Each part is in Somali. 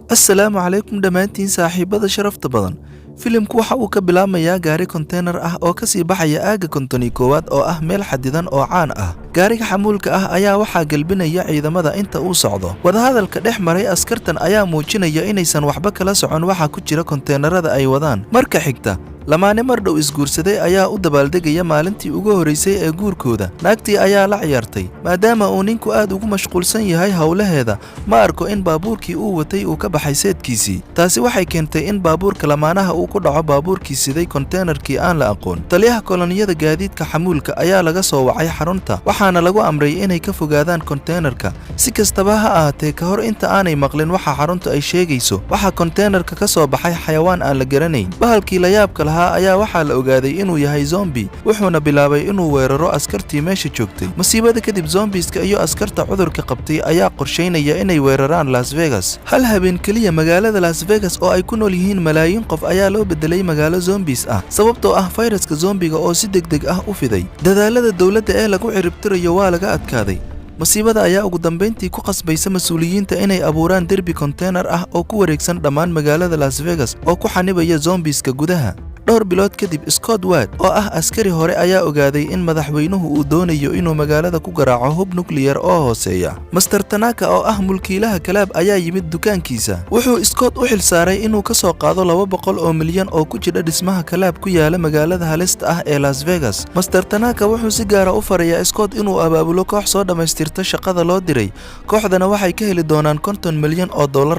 Assalaamu calaykum dhammaantiin saaxiibada sharafta badan. Filimku waxa uu ka bilaabmayaa gaari konteenar ah oo ka sii baxaya aagga 51aad oo ah meel xadidan oo caan ah. Gaariga xamuulka ah ayaa waxaa gelbinaya ciidamada inta uu socdo. Wadahadalka dhex maray askartan ayaa muujinaya inaysan waxba kala socon waxa ku jira konteenarada ay wadaan. Marka xigta, lamaane mar dhow isguursaday ayaa u dabaaldegaya maalintii ugu horraysay ee guurkooda. Naagtii ayaa la ciyaartay. Maadaama uu ninku aad ugu mashquulsan yahay howlaheeda, ma arko in baabuurkii uu watay uu ka baxay seedkiisii. Taasi waxay keentay in baabuurka lamaanaha uu ku dhaco baabuurkii siday konteenarkii aan la aqoon. Taliyaha koloniyada gaadiidka xamuulka ayaa laga soo wacay xarunta, waxaana lagu amray inay ka fogaadaan konteenarka. Si kastaba ha ahaatee, ka hor inta aanay maqlin waxa xaruntu ay sheegayso, waxaa konteenarka ka soo baxay xayawaan aan la garanayn. Bahalkii la yaabka lahaa ayaa waxaa la ogaaday inuu yahay zombi, wuxuuna bilaabay inuu weeraro askartii meesha joogtay. Masiibada kadib, zombiska iyo askarta cudurka qabtay ayaa qorshaynaya inay weeraraan Las Vegas. Hal habeen keliya, magaalada Las Vegas oo ay ku nool yihiin malaayiin qof ayaa loo bedelay magaalo zombis ah, sababtoo ah fayraska zombiga oo si degdeg ah u fiday. Dadaalada dowladda ee lagu ciribtirayo waa laga adkaaday. Masiibada ayaa ugu dambayntii ku qasbaysa mas-uuliyiinta inay abuuraan derbi konteenar ah oo ku wareegsan dhammaan magaalada Las Vegas oo ku xanibaya zombiska gudaha. Dhowr bilood kadib, Scott Ward oo ah askari hore ayaa ogaaday in madaxweynuhu uu doonayo inuu magaalada ku garaaco hub nukliyar oo hooseeya. Master Tanaka oo ah mulkiilaha kalaab ayaa yimid dukaankiisa. Wuxuu Scott u xilsaaray inuu ka soo qaado 200 milyan oo ku jidha dhismaha kalaab ku yaala magaalada halista ah ee Las Vegas. Master Tanaka wuxuu si gaara u farayaa Scott inuu abaabulo koox soo dhammaystirta shaqada loo diray. Kooxdana waxay ka heli doonaan $50 milyan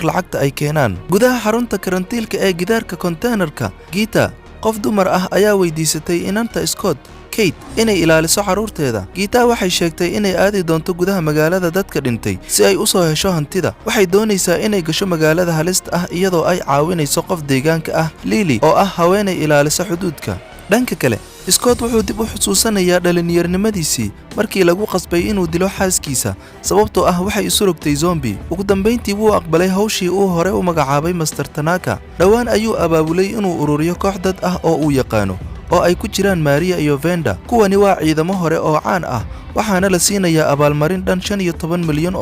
lacagta ay keenaan. Gudaha xarunta karantiilka ee gidaarka konteenarka, Gita, qof dumar ah, ayaa weydiisatay inanta Scott, Kate, inay ilaaliso carruurteeda. Gita waxay sheegtay inay aadi doonto gudaha magaalada dadka dhintay si ay u soo hesho hantida. Waxay doonaysaa inay gasho magaalada halista ah iyadoo ay caawinayso qof deegaanka ah, Lily, oo ah haweenay ilaalisa xuduudka. Dhanka kale, Scott wuxuu dib u xusuusanayaa dhallinyarnimadiisii markii lagu qasbay inuu dilo xaaskiisa, sababtoo ah waxay isu rogtay zombi. Ugu dambayntii wuu aqbalay hawshii uu hore u magacaabay Master Tanaka. Dhowaan ayuu abaabulay inuu ururiyo koox dad ah oo uu yaqaano, oo ay ku jiraan Maria iyo Venda. Kuwani waa ciidamo hore oo caan ah, waxaana la siinayaa abaalmarin dhan $15 milyan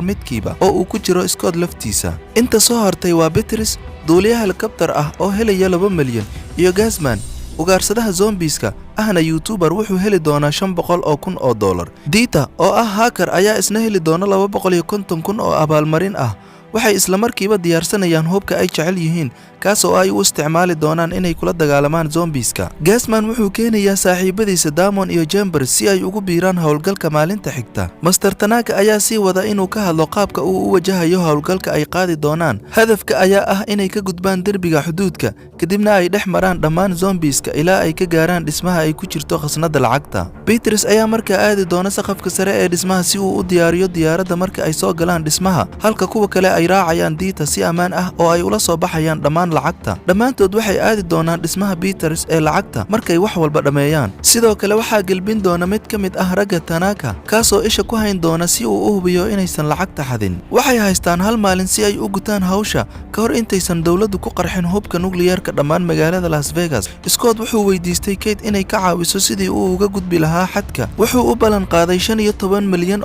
midkiiba, oo uu ku jiro Scott laftiisa. Inta soo hartay waa Petris, duuliye helikabtar ah oo helaya 2 milyan, iyo Gasman, ugaarsadaha zombiska ahna YouTuber, wuxuu heli doonaa $500,000. Dita oo ah hacker ayaa isna heli doona 250,000 oo abaalmarin ah. Waxay isla markiiba diyaarsanayaan hubka ay jecel yihiin, kaas oo ay u isticmaali doonaan inay kula dagaalamaan zombiska. Gasman wuxuu keenayaa saaxiibadiisa Damon iyo Chambers si ay ugu biiraan howlgalka maalinta xigta. Master Tanaka ayaa sii wada inuu ka hadlo qaabka uu u wajahayo howlgalka ay qaadi doonaan. Hadafka ayaa ah inay ka gudbaan derbiga xuduudka, kadibna ay dhex maraan dhammaan zombiska ilaa ay ka gaaraan dhismaha ay ku jirto khasnada lacagta. Peters ayaa markaa aadi doona saqafka sare ee dhismaha si uu u diyaariyo diyaaradda marka ay soo galaan dhismaha, halka kuwa kale ay raacayaan Dita si ammaan ah oo ay ula soo baxayaan dhammaan lacagta. Dhammaantood waxay aadi doonaan dhismaha Peters ee lacagta markay wax walba dhammeeyaan. Sidoo kale waxaa gelbin doona mid ka mid ah ragga Tanaka, kaasoo isha ku hayn doona si uu u hubiyo inaysan lacagta xadin. Waxay haystaan hal maalin si ay u gutaan hawsha ka hor intaysan dowladdu ku qarxin hubka nukliyeerka dhammaan magaalada Las Vegas. Scott wuxuu weydiistay Kate inay ka caawiso sidii uu uga gudbi lahaa xadka. Wuxuu u ballan qaaday $15 milyan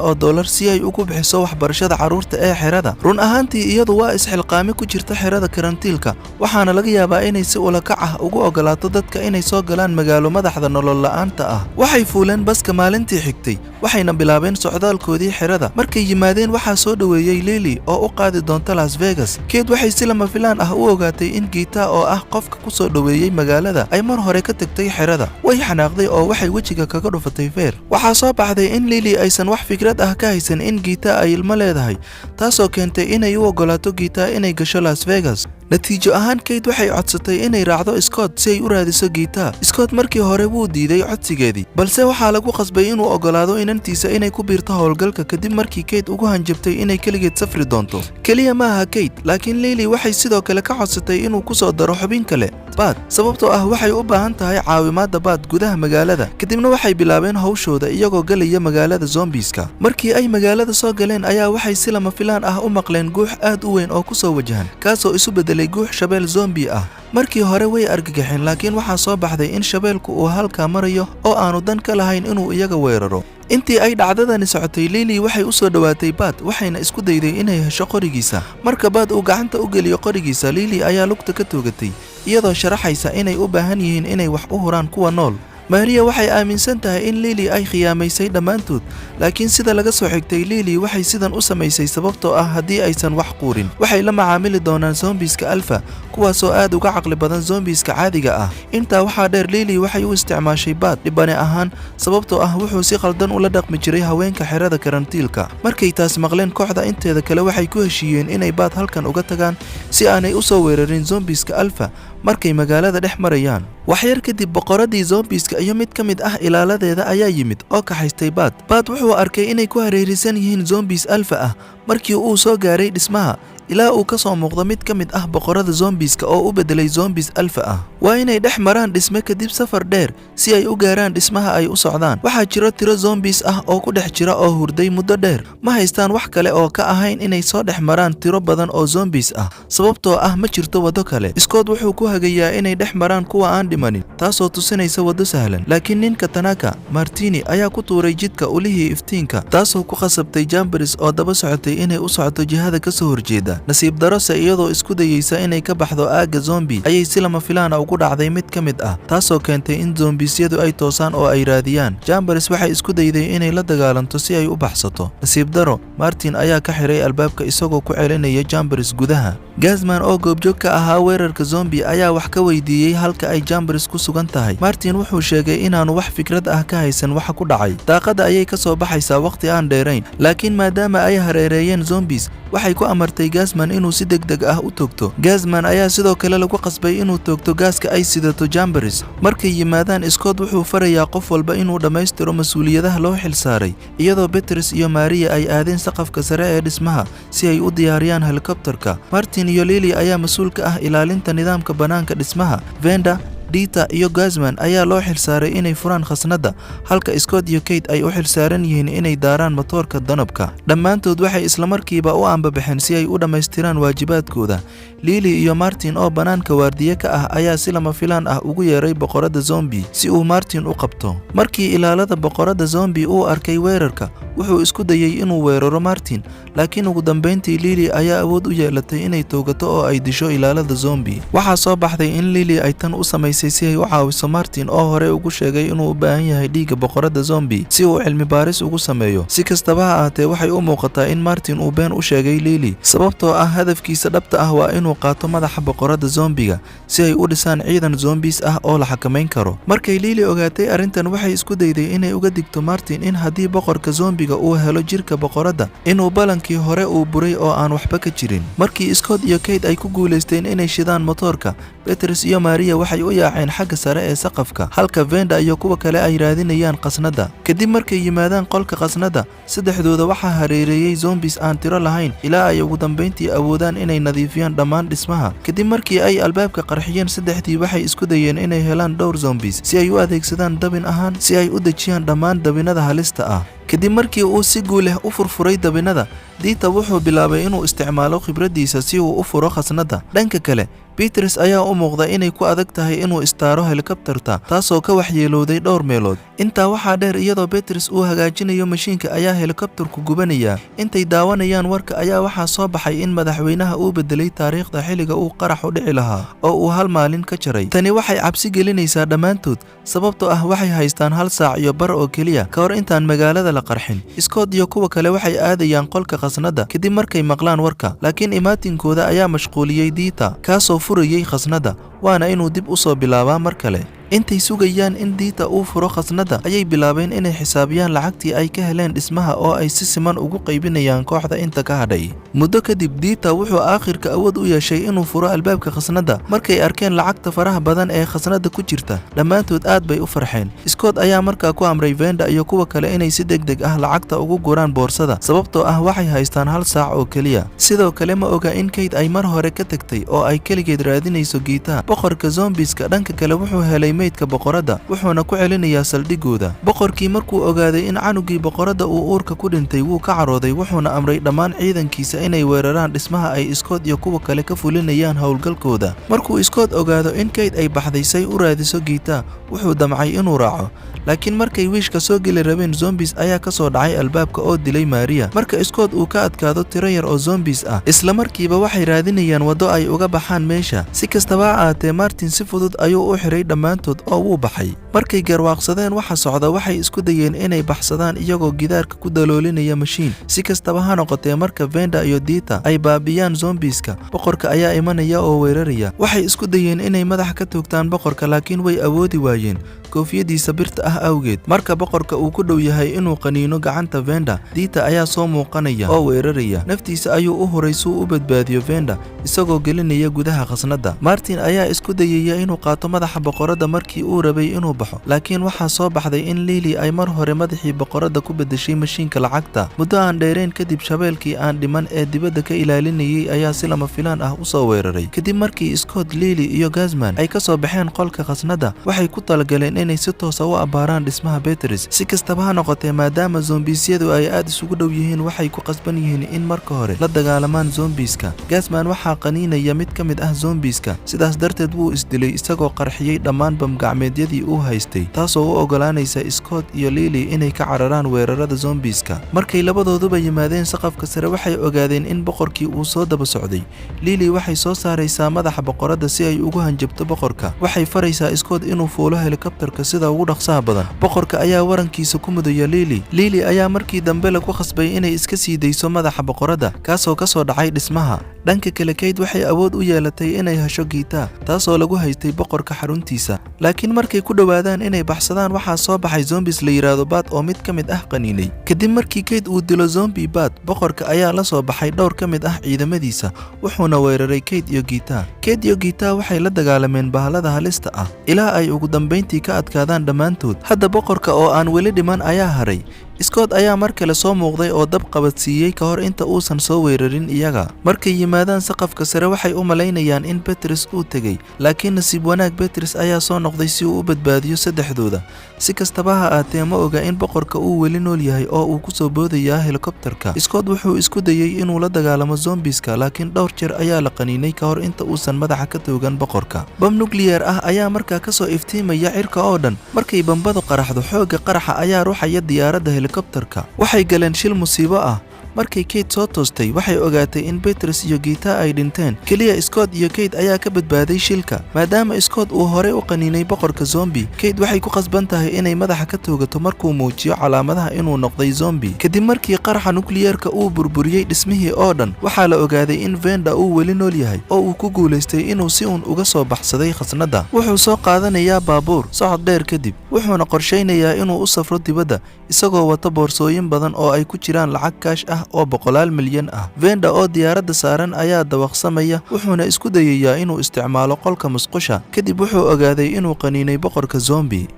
si ay ugu bixiso waxbarashada carruurta ee xerada. Run ahaantii, iyadu waa isxilqaami ku jirta xerada karantiilka, waxaana laga yaabaa inay si ulakac ah ugu ogolaato dadka inay soo galaan magaalo madaxda nolol la'aanta ah. Waxay fuuleen baska maalintii xigtay, waxayna bilaabeen socdaalkoodii xerada. Markay yimaadeen, waxaa soo dhoweeyey Lily oo u qaadi doonta Las Vegas. Kate waxay si lama filaan ah u ogaatay in Gita, oo ah qofka ku soo dhoweeyey magaalada, ay mar hore ka tagtay xerada. Way xanaaqday oo waxay wejiga kaga dhufatay feer. Waxaa soo baxday in Lily aysan wax fikrad ah ka haysan in Gita ay ilmo leedahay, taasoo keentay inay u ogolaato Gita inay gasho Las Vegas. Natiijo ahaan, Kate waxay codsatay inay raacdo Scott si ay u raadiso Gita. Scott markii hore wuu diiday codsigeedii, balse waxaa lagu qasbay inuu ogolaado inantiisa inay ku biirto howlgalka kadib markii Kate ugu hanjabtay inay keligeed safri doonto. Keliya maaha Kate, laakiin Lily waxay sidoo kale ka codsatay inuu ku soo daro xubin kale, Bat, sababtoo ah waxay u baahan tahay caawimaadda Bat gudaha magaalada. Kadibna waxay bilaabeen hawshooda iyagoo galaya magaalada zombiska. Markii ay magaalada soo galeen ayaa waxay si lama filaan ah u maqleen guux aad u weyn oo ku soo wajahan, kaasoo isu bedelay guux shabeel zombi ah. Markii hore way argagaxeen, laakiin waxaa soo baxday in shabeelku uu halkaa marayo oo aanu dan ka lahayn inuu iyaga weeraro. Intii ay dhacdadani socotay, Lili waxay u soo dhowaatay Bart, waxayna isku dayday inay hesho qorigiisa. Marka Bart uu gacanta u geliyo qorigiisa, Lili ayaa lugta ka toogatay, iyadoo sharaxaysa inay u baahan yihiin inay wax u huraan kuwa nool. Maria waxay aaminsan tahay in Lili ay khiyaamaysay dhammaantood, laakiin sida laga soo xigtay, Lili waxay sidan u samaysay sababtoo ah haddii aysan wax quurin, waxay la macaamili doonaan zombiska alpha, kuwaasoo aad uga caqli badan zombiska caadiga ah. Intaa waxaa dheer, Lili waxay u isticmaashay Bart dhibane ahaan, sababtoo ah wuxuu si khaldan ula dhaqmi jiray haweenka xerada karantiilka. Markay taas maqleen, kooxda inteeda kale waxay ku heshiiyeen inay Bart halkan uga tagaan si aanay u soo weerarin zombiska alpha markay magaalada dhex marayaan. Waxyar kadib, boqoradii zombiska iyo mid ka mid ah ilaaladeeda ayaa yimid oo kaxaystay Bart. Bart wuxuu arkay inay ku hareeraysan yihiin zombies alpha ah markii uu soo gaaray dhismaha, ilaa uu ka soo muuqdo mid ka mid ah boqorada zombiska oo u bedelay zombies alpha ah. Waa inay dhex maraan dhisme kadib safar dheer si ay u gaaraan dhismaha ay u socdaan. Waxaa jiro tiro zombies ah oo ku dhex jira oo hurday muddo dheer. Ma haystaan wax kale oo ka ahayn inay soo dhex maraan tiro badan oo zombies ah, sababtoo ah ma jirto waddo kale. Scott wuxuu ku hagayaa inay dhex maraan kuwa aan dhimanin, taasoo tusinaysa waddo sahlan, laakiin ninka Tanaka Martini ayaa ku tuuray jidka ulihii iftiinka, taasoo ku khasabtay Jambers oo daba socotay inay u socoto jihada ka soo horjeeda. Nasiib darose, iyadoo isku dayeysa inay ka baxdo aagga zombi, ayay si lama filaana ugu dhacday mid ka mid ah, taasoo keentay in zombisyadu ay toosaan oo ay raadiyaan. Jambers waxay isku dayday inay la dagaalanto si ay u baxsato. Nasiib daro, Martin ayaa ka xiray albaabka, isagoo ku celinaya Jambers gudaha. Gazman oo goobjoog ka ahaa weerarka zombi ayaa wax ka weydiiyey halka ay Jambers ku sugan tahay. Martin wuxuu sheegay inaanu wax fikrad ah ka haysan waxa ku dhacay. Daaqada ayay ka soo baxaysaa waqti aan dheerayn, laakiin maadaama ay hareereeyeen zombies, waxay ku amartay Gazman inuu si degdeg ah u toogto. Gazman ayaa sidoo kale lagu qasbay inuu toogto gaaska ay sidato Jambers. Markay yimaadaan, Scott wuxuu farayaa qof walba inuu dhammaystiro mas-uuliyadaha loo xilsaaray, iyadoo Peters iyo Maria ay aadeen saqafka sare ee dhismaha si ay u diyaariyaan helikobterka. Martin iyo Lily ayaa mas-uul ka ah ilaalinta nidaamka bannaanka dhismaha. Venda, Dita iyo Gazman ayaa loo xilsaaray inay furaan khasnadda, halka Scott iyo Kate ay u xilsaaran yihiin inay daaraan matoorka danabka. Dhammaantood waxay islamarkiiba u ambabaxeen si ay u dhammaystiraan waajibaadkooda. Lily iyo Martin oo bannaanka waardiye ka ah ayaa si lama filaan ah ugu yeeray boqoradda zombi si uu Martin u qabto. Markii ilaalada boqoradda zombi uu arkay weerarka, wuxuu isku dayey inuu weeraro Martin, laakiin ugu dambeyntii Lily ayaa awood u yeelatay inay toogato oo ay disho ilaalada zombi. Waxaa soo baxday in Lily ay tan u samaysay si ay u caawiso Martin, oo horey ugu sheegay inuu u baahan yahay dhiigga boqoradda zombi si uu cilmi baaris ugu sameeyo. Si kastaba ha ahaatee, waxay u muuqataa in Martin uu been u sheegay Lily, sababtoo ah hadafkiisa dhabta ah waa inuu qaato madaxa boqoradda zombiga si ay u dhisaan ciidan zombies ah oo la xakameyn karo. Markay Lily ogaatay arrintan, waxay isku dayday inay uga digto Martin in haddii boqorka zombiga uu helo jirka boqoradda, inuu balankii hore uu buray oo aan waxba ka jirin. Markii Scott iyo Kate ay ku guulaysteen inay shidaan motoorka, Peters iyo Maria waxay u yaaceen xagga sare ee saqafka, halka Venda iyo kuwa kale ay raadinayaan qasnadda. Kadib markay yimaadaan qolka qasnadda, saddexdooda waxaa hareereeyey zombies aan tiro lahayn, ilaa ay ugu dambeyntii awoodaan inay nadiifiyaan dhammaan dhismaha. Kadib markii ay albaabka qarxiyeen, saddexdii waxay isku dayeen inay helaan dhowr zombies si ay u adeegsadaan dabin ahaan si ay u dejiyaan dhammaan dabinada halista ah. Kadib markii uu si guul leh u furfuray dabinada, Dita wuxuu bilaabay inuu isticmaalo khibraddiisa si uu u furo khasnadda. Dhanka kale, Peters ayaa u muuqda inay ku adag tahay inuu istaaro helikobterta, taasoo ka waxyeelowday dhowr meelood. Intaa waxaa dheer, iyadoo Peters uu hagaajinayo mashiinka ayaa helikobterku gubanaya. Intay daawanayaan warka ayaa waxaa soo baxay in madaxweynaha uu bedelay taariikhda xilliga uu qaraxu dhici lahaa oo uu hal maalin ka jaray. Tani waxay cabsi gelinaysaa dhammaantood, sababtoo ah waxay haystaan hal saac iyo bar oo keliya ka hor intaan magaalada la qarxin. Scott iyo kuwa kale waxay aadayaan qolka khasnadda kadib markay maqlaan warka, laakiin imaatinkooda ayaa mashquuliyey Dita, kaasoo furayey khasnadda, waana inuu dib u soo bilaabaa mar kale. Intay sugayaan in Dita uu furo khasnadda, ayay bilaabeen inay xisaabiyaan lacagtii ay ka heleen dhismaha oo ay si siman ugu qaybinayaan kooxda inta ka hadhay. Muddo kadib, Dita wuxuu aakhirka awood u yeeshay inuu furo albaabka khasnadda. Markay arkeen lacagta faraha badan ee khasnadda ku jirta, dhammaantood aad bay u farxeen. Scott ayaa markaa ku amray Venda iyo kuwa kale inay si degdeg ah lacagta ugu guraan boorsada, sababtoo ah waxay haystaan hal saac oo keliya. Sidoo kale, ma oga in Kate ay mar hore ka tagtay oo ay keligeed raadinayso Giita. Boqorka zombiska dhanka kale wuxuu helay meydka boqoradda, wuxuuna ku celinayaa saldhigooda. Boqorkii markuu ogaaday in canugii boqoradda uu uurka ku dhintay, wuu ka carooday, wuxuuna amray dhammaan ciidankiisa inay weeraraan dhismaha ay Scott iyo kuwa kale ka fulinayaan howlgalkooda. Markuu Scott ogaado in Kate ay baxday say u raadiso Giita, wuxuu damcay inuu raaco, laakiin markay wiishka soo geli rabeen, zombies ayaa ka soo dhacay albaabka oo dilay Maria. Marka Scott uu ka adkaado tiro yar oo zombies ah, isla markiiba waxay raadinayaan waddo ay uga baxaan meesha. Si kastaba ha ahaatee, Martin si fudud ayuu u xiray dhammaantood oo wuu baxay. Markay garwaaqsadeen waxa socda, waxay isku dayeen inay baxsadaan iyagoo gidaarka ku daloolinaya mashiin. Si kastaba ha noqotee, marka Venda iyo Dita ay baabiyaan zombies-ka, boqorka ayaa imanaya oo weeraraya. Waxay isku dayeen inay madaxa ka toogtaan boqorka, laakiin way awoodi waayeen koofiyadiisa birta ah awgeed. Marka boqorka uu ku dhow yahay inuu qaniino gacanta Venda, Dita ayaa soo muuqanaya oo weeraraya. Naftiisa ayuu u huray suu u badbaadiyo Venda, isagoo gelinaya gudaha khasnadda. Martin ayaa isku dayaya inuu qaato madaxa boqoradda markii uu rabay inuu baxo, laakiin waxaa soo baxday in Lily ay mar hore madaxii boqoradda ku beddeshay mashiinka lacagta. Muddo aan dheerayn kadib, shabeelkii aan dhiman ee dibadda ka ilaalinayay ayaa si lama filaan ah u soo weeraray. Kadib markii Scott, Lily iyo Gazman ay ka soo baxeen qolka khasnadda, waxay ku talagaleen inay si toosa u abbaaraan dhismaha Petris. Si kastaba ha noqotee, maadaama zombiisyadu ay aad isugu dhow yihiin, waxay ku qasban yihiin in marka hore la dagaalamaan zombiiska. Gazman waxaa qaniinaya mid ka mid ah zombiiska, sidaas darteed wuu isdilay isagoo qarxiyey dhammaan bamgacmeedyadii uu haystay, taasoo u ogolaanaysa Scott iyo Lily inay ka cararaan weerarada zombiiska. Markay labadooduba yimaadeen saqafka sare, waxay ogaadeen in boqorkii uu soo daba socday. Lily waxay soo saaraysaa madaxa boqoradda si ay ugu hanjabto boqorka. Waxay faraysaa Scott inuu fuulo helikobtarka sida ugu dhaqsaha badan. Boqorka ayaa warankiisa ku mudaya Lily. Lily ayaa markii dambe lagu khasbay inay iska sii dayso madaxa boqoradda, kaasoo ka soo dhacay dhismaha. Dhanka kale, Kate waxay awood u yeelatay inay hesho Giita, taasoo lagu haystay boqorka xaruntiisa. Laakiin markay ku dhowaadaan inay baxsadaan, waxaa soo baxay zombies la yidhaahdo Bat oo mid ka mid ah qaniinay. Kadib markii Kate uu dilo zombie Bat, boqorka ayaa la soo baxay dhowr ka mid ah ciidamadiisa, wuxuuna weeraray Kate iyo Giita. Kate iyo Giita waxay la dagaalameen bahalada halista ah ilaa ay ugu dambayntii ka adkaadaan dhammaantood. Hadda boqorka oo aan weli dhiman ayaa haray. Scott ayaa mar kale soo muuqday oo dab qabadsiiyey ka hor inta uusan soo weerarin iyaga. Markay yimaadaan saqafka sare, waxay u malaynayaan in Petris uu tegey, laakiin nasiib wanaag Petris ayaa soo noqday si uu u badbaadiyo saddexdooda. Si kastaba ha ahaatee, ma oga in boqorka uu weli nool yahay oo uu kusoo boodayaa helikobtarka. Scott wuxuu isku dayey inuu la dagaalamo zombiska, laakiin dhowr jeer ayaa la qaniinay ka hor inta uusan madaxa ka toogan boqorka. Bam nuclear ah ayaa markaa kasoo iftiimaya cirka oo dhan. Markay bambadu qaraxdo, xoogga qaraxa ayaa ruxaya diyaaradda helikobtarka. Waxay galeen shil musiibo ah. Markay Kate soo toostay, waxay ogaatay in Petris iyo Gita ay dhinteen. Keliya Scott iyo Kate ayaa ka badbaaday shilka. Maadaama Scott uu horey u qaniinay boqorka zombie, Kate waxay ku khasban tahay inay madaxa ka toogato markuu muujiyo calaamadaha inuu noqday zombie. Kadib markii qaraxa nukliyeerka uu burburiyey dhismihii oo dhan, waxaa la ogaaday in Venda uu weli nool yahay oo uu ku guulaystay inuu si uun uga soo baxsaday khasnadda. Wuxuu soo qaadanayaa baabuur socod dheer kadib, wuxuuna qorshaynayaa inuu u safro dibadda isagoo wata boorsooyin badan oo ay ku jiraan lacag kaash ah oo boqolaal milyan ah. Venda oo diyaaradda saaran ayaa dawaqsamaya, wuxuuna isku dayayaa inuu isticmaalo qolka musqusha. Kadib wuxuu ogaaday inuu qaniinay boqorka zombie.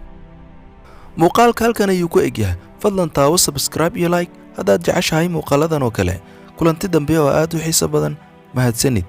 Muuqaalka halkan ayuu ku egyahay. Fadlan taawo subscribe iyo like haddaad jeceshahay muuqaaladan oo kale. Kulanti dambe oo aad u xiiso badan. Mahadsanid.